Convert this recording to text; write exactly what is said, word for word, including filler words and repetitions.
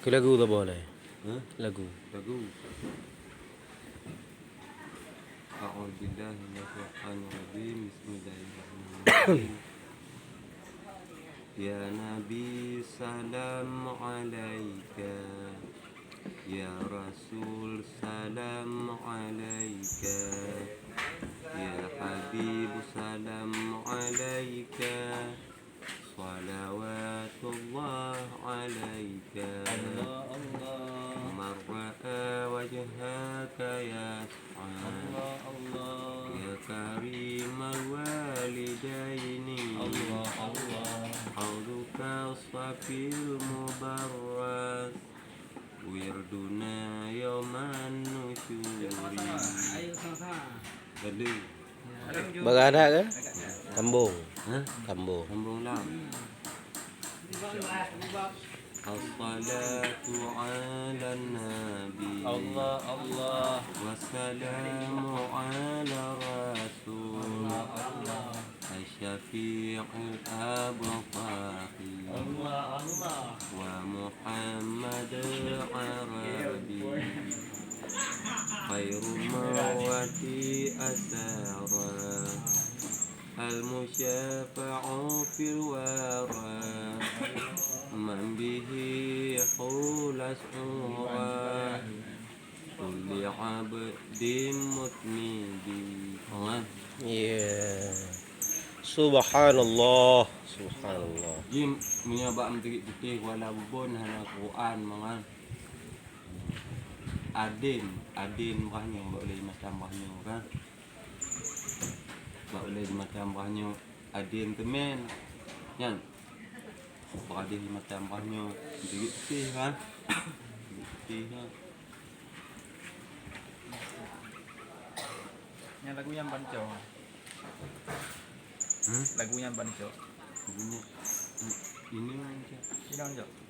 Keu lagu saboh lé. Hah? Lagu. Lagu. A'udzubillahi minasyaitonirrajim. Bismillahirrahmanirrahim. Ya Nabi, salam alaika. Ya Rasul, salam alaika. Ya Habib, salam alaika. Salawatullah alaika. Allah, Allah. Man ra'a wajhaka yas'a. Allah, Allah. Ya karimal walidaini. Allah, Allah. Haudhuka safil mubarras. Wirduna yauman nusyuri. Ayo, sama-sama. Tadi. Bagadak ke? Tambong. Hah? Tambong. Tambong lah. As-salatu ala nabi. Allah, Allah. Wassalamu ala rasul. Allah, Allah. Asy-syafi'il abqari. Allah, Allah. Wa Muhammad Arabi. Khairu mawati asara. Al-musyafa'u fil wara. Man bihi hulas ura. Kulli abdin mutmidi. Oh, kan? Ya. Subhanallah, subhanallah. Jim, meunyoe bak meuteugét putéh kuala bubon hana Quran mangan. Adin, adin brah nyoe, bak ulèe macam brah nyoe kan. Bak ulèe macam brah nyoe, adin teumèn. Nyan. Bak adin macam brah nyoe, meuteugét putéh kan. Meuteugét putéh kan. Nyan lagu nyang ban cok. Hmm? Lagu nyang ban cok. Lagu nyan, ini ban cok. Ini ban cok.